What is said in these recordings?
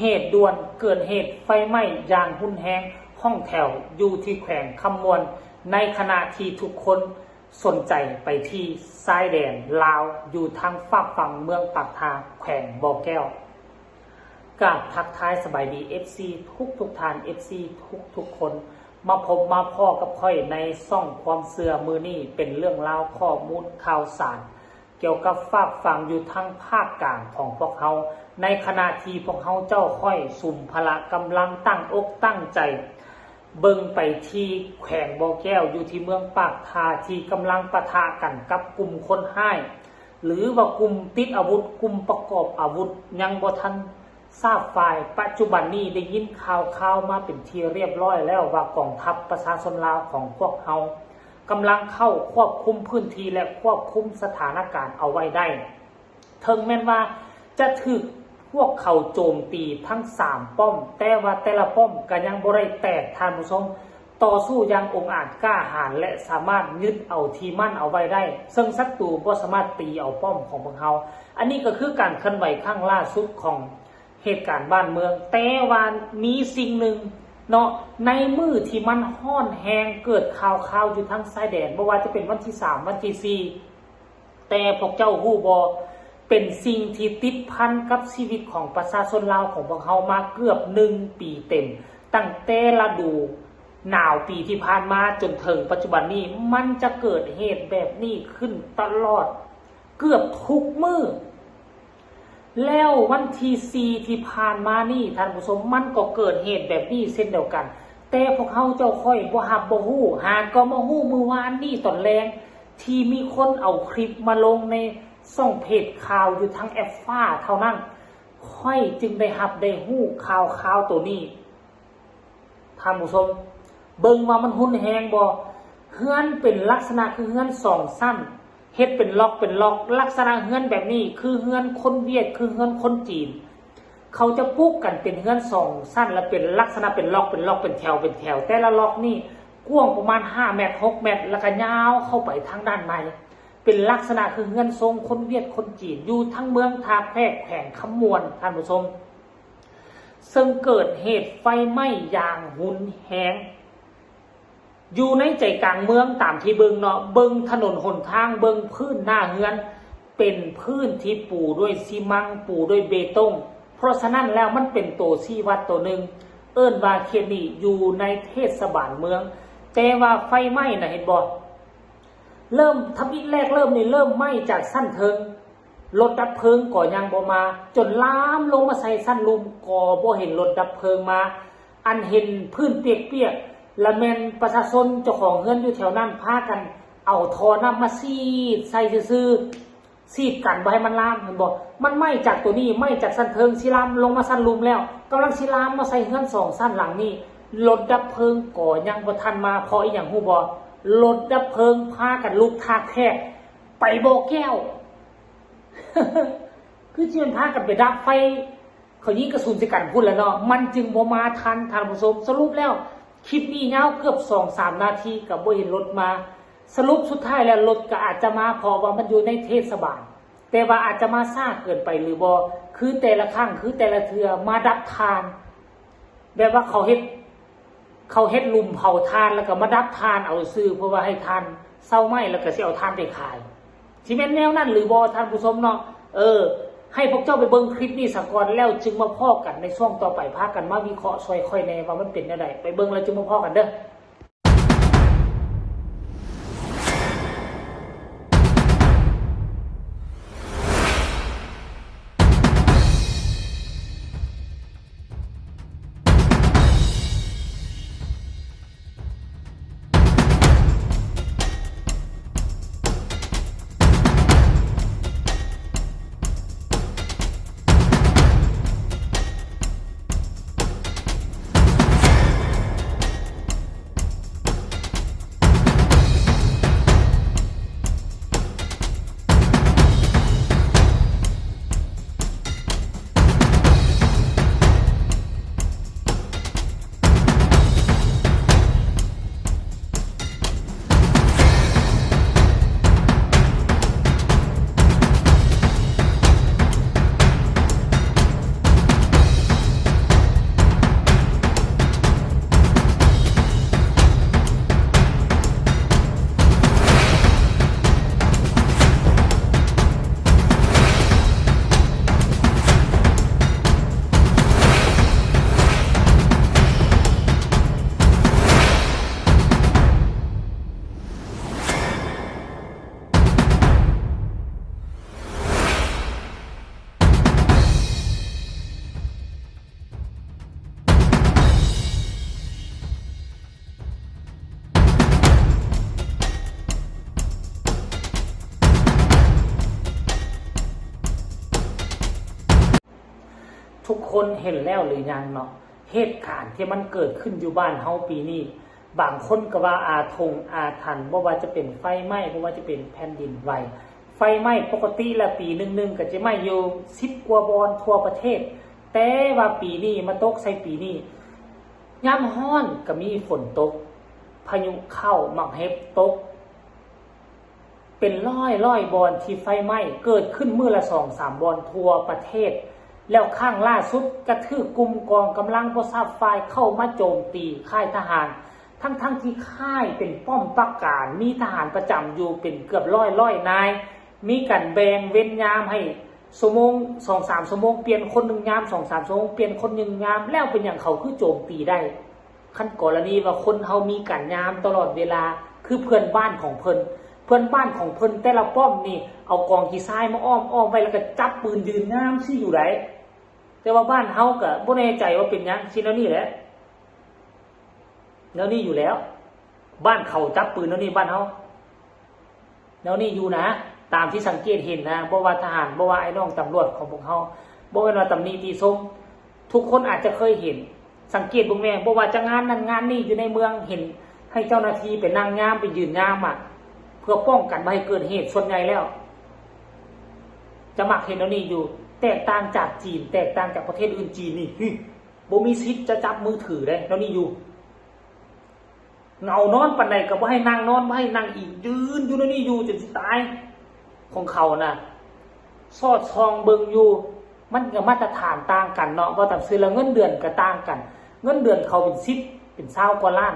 ເຫດດ່ວນເກີດເຫດໄຟໄໝ້ຢ່າງຮຸນແຮງຫ້ອງແຖວຢູ່ທີ່ແຂວງຄຳມ່ວນ ໃນຂະນະທີ່ທຸກຄົນສົນໃຈໄປທີ່ຊາຍແດນລາວ ຢູ່ທາງຟາກຝັ່ງເມືອງປາກທາ ແຂວງບໍ່ແກ້ວ. ກາບທັກທາຍສະບາຍດີ ເອັຟຊີ ທຸກໆທ່ານ ເອັຟຊີ ທຸກໆຄົນ ມາພົບມາພໍ້ກັບຂ້ອຍໃນຊ່ອງຄວາມເຊື່ອ. ມື້ນີ້ເປັນເລື່ອງລາວຂໍ້ມູນຂ່າວສານ ກ່ຽວກັບຟາກຝັ່ງຢູ່ທາງພາກກາງຂອງພວກເຮົາ, ໃນຂະນະທີ່ພວກເຮົາເຈົ້າຂ້ອຍສຸມພະລະກຳລັງຕັ້ງອົກຕັ້ງໃຈ ເບິ່ງໄປທີ່ແຂວງບໍ່ແກ້ວ ຢູ່ທີ່ເມືອງປາກທາ ທີ່ກຳລັງປະທະກັນກັບກຸ່ມຄົນຮ້າຍ ຫຼືວ່າກຸ່ມຕິດອາວຸດ, ກຸ່ມປະກອບອາວຸດ ຍັງບໍ່ທັນ ຊາບຝ່າຍ. ປັດຈຸບັນນີ້ໄດ້ຍິນຂ່າວຄາວມາເປັນທີ່ຮຽບຮ້ອຍແລ້ວວ່າ ກອງທັບປະຊາຊົນລາວຂອງພວກເຮົາ ກຳລັງເຂົ້າຄວບຄຸມພື້ນທີ່ ແລະ ຄວບຄຸມສະຖານະການເອົາໄວ້ໄດ້. ເຖິງແມ່ນວ່າຈະຖືກພວກເຂົາໂຈມຕີທັງສາມປ້ອມ, ແຕ່ວ່າແຕ່ລະປ້ອມກໍຍັງບໍ່ໄດ້ແຕກ, ທ່ານຜູ້ຊົມ. ຕໍ່ສູ້ຢ່າງອົງອາດກ້າຫານ ແລະ ສາມາດຍຶດເອົາທີ່ໝັ້ນເອົາໄວ້ໄດ້, ເຊິ່ງສັດຕູບໍ່ສາມາດຕີເອົາປ້ອມຂອງພວກເຮົາ. ອັນນີ້ກໍຄືການເຄື່ອນໄຫວຄັ້ງລ່າສຸດຂອງ ເຫດການບ້ານເມືອງ. ແຕ່ວ່າມີສິ່ງໜຶ່ງເນາະ, ໃນມື້ທີ່ມັນຮ້ອນແຮງເກີດຂ່າວຄາວຢູ່ທາງຊາຍແດນ, ບໍ່ວ່າຈະເປັນວັນທີສາມ ວັນທີສີ່ ແຕ່ພວກເຈົ້າຮູ້ບໍ່, ເປັນສິ່ງທີ່ຕິດພັນກັບຊີວິດຂອງປະຊາຊົນລາວຂອງພວກເຮົາມາເກືອບໜຶ່ງປີເຕັມ, ຕັ້ງແຕ່ລະດູໜາວປີທີ່ຜ່ານມາຈົນເຖິງປັດຈຸບັນນີ້, ມັນຈະເກີດເຫດແບບນີ້ຂຶ້ນຕະຫຼອດ ເກືອບທຸກມື້. ແລ້ວວັນທີສີ່ທີ່ຜ່ານມານີ້ ທ່ານຜູ້ຊົມ, ມັນກໍເກີດເຫດແບບນີ້ເຊັ່ນດຽວກັນ, ແຕ່ພວກເຮົາເຈົ້າຂ້ອຍບໍ່ຮັບບໍ່ຮູ້, ຫາກໍມາຮູ້ມື້ວານນີ້ຕອນແລງ ທີ່ມີຄົນເອົາຄລິບມາລົງໃນຊ່ອງເພຈຂ່າວຢູ່ທາງແອັບຟ້າເທົ່ານັ້ນ, ຂ້ອຍຈຶ່ງໄດ້ຮັບໄດ້ຮູ້ຂ່າວຄາວໂຕນີ້. ທ່ານຜູ້ຊົມ ເບິ່ງວ່າມັນຮຸນແຮງບໍ່? ເຮືອນເປັນລັກສະນະຄືເຮືອນສອງຊັ້ນ, ເຮັດເປັນລັອກເປັນລັອກ. ລັກສະນະເຮືອນແບບນີ້ຄືເຮືອນຄົນຫວຽດ, ຄືເຮືອນຄົນຈີນ. ເຂົາຈະປຸກກັນເປັນເຮືອນສອງຊັ້ນ ແລະ ເປັນລັກສະນະເປັນລັອກເປັນລັອກ ເປັນແຖວເປັນແຖວ. ແຕ່ລະລັອກນີ້ກວ້າງປະມານຫ້າແມັດ ຫົກແມັດ ແລ້ວກໍຍາວເຂົ້າໄປທາງດ້ານໃນ. ເປັນລັກສະນະຄືເຮືອນຊົງຄົນຫວຽດຄົນຈີນ ຢູ່ທາງເມືອງທ່າແຂກ ແຂວງຄຳມ່ວນ, ທ່ານຜູ້ຊົມ. ເຊິ່ງເກີດເຫດໄຟໄໝ້ຢ່າງຮຸນແຮງ ຢູ່ໃນໃຈກາງເມືອງ. ຕາມທີ່ເບິ່ງເນາະ, ເບິ່ງຖະໜົນຫົນທາງ, ເບິ່ງພື້ນໜ້າເຮືອນ ເປັນພື້ນທີ່ປູດ້ວຍຊີມັງ, ປູດ້ວຍເບຕົງ. ເພາະສະນັ້ນແລ້ວ ມັນເປັນໂຕຊີ້ວັດໂຕໜຶ່ງ, ເອີ້ນວ່າເຂດນີ້ຢູ່ໃນເທດສະບານເມືອງ. ແຕ່ວ່າໄຟໄໝ້ນະ, ເຫັນບໍ່? ເລີ່ມ ທຳອິດແລກເລີ່ມນີ້ ເລີ່ມໄໝ້ຈາກຊັ້ນເທິງ, ລົດດັບເພີງກໍຍັງບໍ່ມາ, ຈົນລາມລົງມາໃສ່ຊັ້ນລຸ່ມກໍບໍ່ເຫັນລົດດັບເພີງມາ. ອັນເຫັນພື້ນປຽກໆ ລະແມ່ນປະຊາຊົນເຈົ້າຂອງເຮືອນຢູ່ແຖວນັ້ນພາກັນເອົາທໍ່ນ້ຳມາສີດໃສ່ຊື່ໆ, ສີດກັນບໍ່ໃຫ້ມັນລາມ, ເຫັນບໍ່? ມັນໄໝ້ຈາກໂຕນີ້, ໄໝ້ຈາກຊັ້ນເທິງ, ຊິລາມລົງມາຊັ້ນລຸ່ມແລ້ວ, ກຳລັງຊິລາມມາໃສ່ເຮືອນສອງຊັ້ນຫຼັງນີ້. ລົດດັບເພີງກໍຍັງບໍ່ທັນມາ, ເພາະອີ່ຫຍັງຮູ້ບໍ່? ລົດດັບເພີງພາກັນລຸກທ່າແຂກ ໄປບໍ່ແກ້ວ. ຄືຊິແມ່ນພາກັນໄປດັບໄຟ, ເຂົາຍິງກະສຸນໃສ່ກັນພຸ້ນລະເນາະ, ມັນຈຶ່ງບໍ່ມາທັນ, ທ່ານຜູ້ຊົມ. ສະຫຼຸບແລ້ວ ຄລິບນີ້ຍາວເກືອບສອງສາມນາທີ ກໍບໍ່ເຫັນລົດມາ. ສະຫຼຸບສຸດທ້າຍແລ້ວ ລົດກໍອາດຈະມາ ເພາະວ່າມັນຢູ່ໃນເທດສະບານ, ແຕ່ວ່າອາດຈະມາຊ້າເກີນໄປຫຼືບໍ່, ຄືແຕ່ລະຄັ້ງ, ຄືແຕ່ລະເທື່ອ ມາດັບຖ່ານ. ແບບວ່າເຂົາເຮັດ ເຂົາເຮັດຫຼຸມເຜົາຖ່ານ ແລ້ວກໍມາດັບຖ່ານເອົາຊື່ ເພື່ອວ່າໃຫ້ຖ່ານເຊົາໄໝ້ ແລ້ວກໍຊິເອົາຖ່ານໄປຂາຍ. ຊິແມ່ນແນວນັ້ນຫຼືບໍ່ ທ່ານຜູ້ຊົມເນາະ? ເອີ ໃຫ້ພວກເຈົ້າໄປເບິ່ງຄລິບນີ້ສາກ່ອນ ແລ້ວຈຶ່ງມາພໍ້ກັນໃນຊ່ວງຕໍ່ໄປ. ພາກັນມາວິເຄາະຊ່ອຍຂ້ອຍແດ່ວ່າມັນເປັນແນວໃດ. ໄປເບິ່ງແລ້ວຈຶ່ງມາພໍ້ກັນເດີ້. ທຸກຄົນເຫັນແລ້ວຫຼືຍັງເນາະ ເຫດການທີ່ມັນເກີດຂຶ້ນຢູ່ບ້ານເຮົາປີນີ້? ບາງຄົນກໍວ່າອາຖົງອາຖັນ ບໍ່ວ່າຈະເປັນໄຟໄໝ້ ບໍ່ວ່າຈະເປັນແຜ່ນດິນໄຫວ. ໄຟໄໝ້ປົກກະຕິແລ້ວປີໜຶ່ງໆ ກໍຈະໄໝ້ຢູ່ສິບກວ່າບ່ອນທົ່ວປະເທດ, ແຕ່ວ່າປີນີ້ມາຕົກໃສ່ປີນີ້ ຍາມຮ້ອນກໍມີຝົນຕົກ, ພາຍຸເຂົ້າ, ໝາກເຫັບຕົກ, ເປັນຮ້ອຍໆບ່ອນທີ່ໄຟໄໝ້ເກີດຂຶ້ນມື້ລະສອງສາມບ່ອນທົ່ວປະເທດ. ແລ້ວຄັ້ງລ່າສຸດກໍຖືກກຸ່ມກອງກຳລັງບໍ່ຊາບຝ່າຍເຂົ້າມາໂຈມຕີຄ້າຍທະຫານ, ທັງໆທີ່ຄ້າຍເປັນປ້ອມປັກການ ມີທະຫານປະຈຳຢູ່ເປັນເກືອບຮ້ອຍ ຮ້ອຍນາຍ, ມີການແບ່ງເວນຍາມໃຫ້ຊົ່ວໂມງ ສອງສາມຊົ່ວໂມງປ່ຽນຄົນໜຶ່ງຍາມ, ສອງສາມຊົ່ວໂມງປ່ຽນຄົນໜຶ່ງຍາມ, ແລ້ວເປັນຫຍັງເຂົາຄືໂຈມຕີໄດ້? ຄັນກໍລະນີວ່າຄົນເຮົາມີການຍາມຕະຫຼອດເວລາ ຄືເພື່ອນບ້ານຂອງເພິ່ນ, ເພື່ອນບ້ານຂອງເພິ່ນແຕ່ລະປ້ອມນີ້ ເອົາກອງຂີ້ຊາຍມາອ້ອມໆໄວ້ ແລ້ວກໍຈັບປືນຢືນຍາມຊີ້ຢູ່ໃດ໋. ແຕ່ວ່າບ້ານເຮົາກໍບໍ່ແນ່ໃຈວ່າເປັນຫຍັງ ຊີ້ແນວນີ້ແຫຼະ, ແນວນີ້ຢູ່ແລ້ວ. ບ້ານເຂົາຈັບປືນແນວນີ້ ບ້ານເຮົາ ແນວນີ້ຢູ່ນະ ຕາມທີ່ສັງເກດເຫັນນະ, ບໍ່ວ່າທະຫານ ບໍ່ວ່າອ້າຍນ້ອງຕຳຫຼວດຂອງພວກເຮົາ, ບໍ່ແມ່ນວ່າຕຳໜິຕິຊົມ, ທຸກຄົນອາດຈະເຄີຍເຫັນ. ສັງເກດເບິ່ງແມ່ນ ບໍ່ວ່າຈະງານນັ້ນງານນີ້ຢູ່ໃນເມືອງ ເຫັນໃຫ້ເຈົ້າໜ້າທີ່ໄປນັ່ງຍາມ ໄປຢືນຍາມອະ ເພື່ອປ້ອງກັນບໍ່ໃຫ້ເກີດເຫດ. ສ່ວນໃຫຍ່ແລ້ວຈະມັກເຫັນແນວນີ້ຢູ່, ແຕກຕ່າງຈາກຈີນ, ແຕກຕ່າງຈາກປະເທດອື່ນ. ຈີນນີ້ ຫຶ ບໍ່ມີສິດຈະຈັບມືຖືເດ້ ແນວນີ້ຢູ່. ເຫງົານອນປານໃດກໍບໍ່ໃຫ້ນັ່ງນອນ, ບໍ່ໃຫ້ນັ່ງອີງ, ຢືນຢູ່ແນວນີ້ຢູ່ຈົນຊິຕາຍ. ຂອງເຂົານະ ສອດສ່ອງເບິ່ງຢູ່, ມັນກໍມາດຕະຖານຕ່າງກັນເນາະ, ເວົ້າຕາມຊື່ແລ້ວເງິນເດືອນກໍຕ່າງກັນ. ເງິນເດືອນເຂົາເປັນສິບ ເປັນຊາວກວ່າລ້ານ,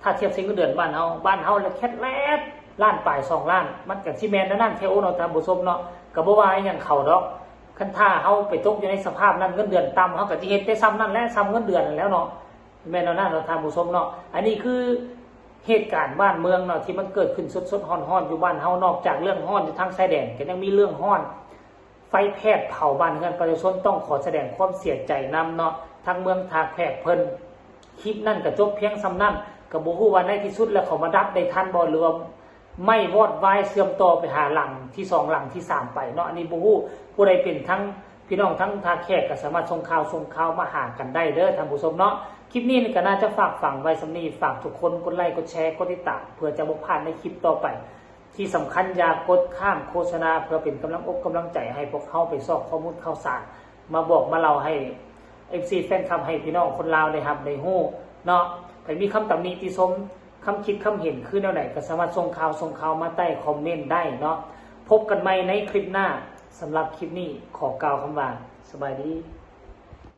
ຖ້າທຽບໃສ່ເງິນເດືອນບ້ານເຮົາ, ບ້ານເຮົາລະແຄັດແລດ ລ້ານປາຍ ສອງລ້ານ. ມັນກໍຊິແມ່ນແນວນັ້ນແທ້ໂອເນາະ ທ່ານຜູ້ຊົມເນາະ, ກໍບໍ່ວ່າຫຍັງເຂົາດອກ. ຄັນຖ້າເຮົາໄປຕົກຢູ່ໃນສະພາບນັ້ນ ເງິນເດືອນຕ່ຳ ເຮົາກໍຊິເຮັດແຕ່ຊ່ຳນັ້ນແຫຼະ, ຊ່ຳເງິນເດືອນນັ້ນແຫຼະເນາະ. ແມ່ນແນວນັ້ນເນາະ ທ່ານຜູ້ຊົມເນາະ. ອັນນີ້ຄືເຫດການບ້ານເມືອງເນາະ ທີ່ມັນເກີດຂຶ້ນສົດໆຮ້ອນໆຢູ່ບ້ານເຮົາ. ນອກຈາກເລື່ອງຮ້ອນຢູ່ທາງຊາຍແດນ ກໍຍັງມີເລື່ອງຮ້ອນໄຟແຜດເຜົາບ້ານເຮືອນປະຊາຊົນ, ຕ້ອງຂໍສະແດງຄວາມເສຍໃຈນຳເນາະ ທາງເມືອງທ່າແຂກເພິ່ນ. ຄລິບນັ້ນກໍຈົບພຽງຊ່ຳນັ້ນ, ກໍບໍ່ຮູ້ວ່າໃນທີ່ສຸດແລ້ວເຂົາມາດັບໄດ້ທັນບໍ່ ຫຼືວ່າໄໝ້ວອດວາຍເຊື່ອມຕໍ່ໄປຫາຫຼັງທີສອງ ຫຼັງທີສາມໄປເນາະ. ອັນນີ້ບໍ່ຮູ້, ຜູ້ໃດເປັນທັງ ພີ່ນ້ອງທາງທ່າແຂກກໍສາມາດສົ່ງຂ່າວ ສົ່ງຂ່າວມາຫາກັນໄດ້ເດີທ່ານຜູ້ຊົມເນາະ. ຄລິບນີ້ກໍໜ້າຈະຝາກຝັງໄວ້ສ່ຳນີ້, ຝາກທຸກຄົນກົດໄລ ກົດແຊ ກົດຕິດຕາມ ເພື່ອຈະບໍ່ພາດໃນຄລິບຕໍ່ໄປ. ທີ່ສຳຄັນຢ່າກົດຂ້າມໂຄສະນາ ເພື່ອເປັນກຳລັງອົກກຳລັງໃຈໃຫ້ພວກເຮົາໄປຊອກຂໍ້ມູນຂ່າວສານ ມາບອກມາເລົ່າໃຫ້ເອັຟຊີແຟນຄລັບ ໃຫ້ພີ່ນ້ອງຄົນລາວໄດ້ຮັບໄດ້ຮູ້ເນາະ. ໃຜມີຄຳຕຳໜິຕິຊົມ ຄຳຄິດຄຳເຫັນຄືແນວໃດ ກໍສາມາດສົ່ງຂ່າວ ສົ່ງຂ່າວມາໃຕ້ຄອມເມັນໄດ້ເນາະ. ພົບກັນໃໝ່ໃນຄລິບໜ້າ. ສຳລັບຄລິບນີ້ຂໍກ່າວຄຳວ່າ ສະບາຍດີ.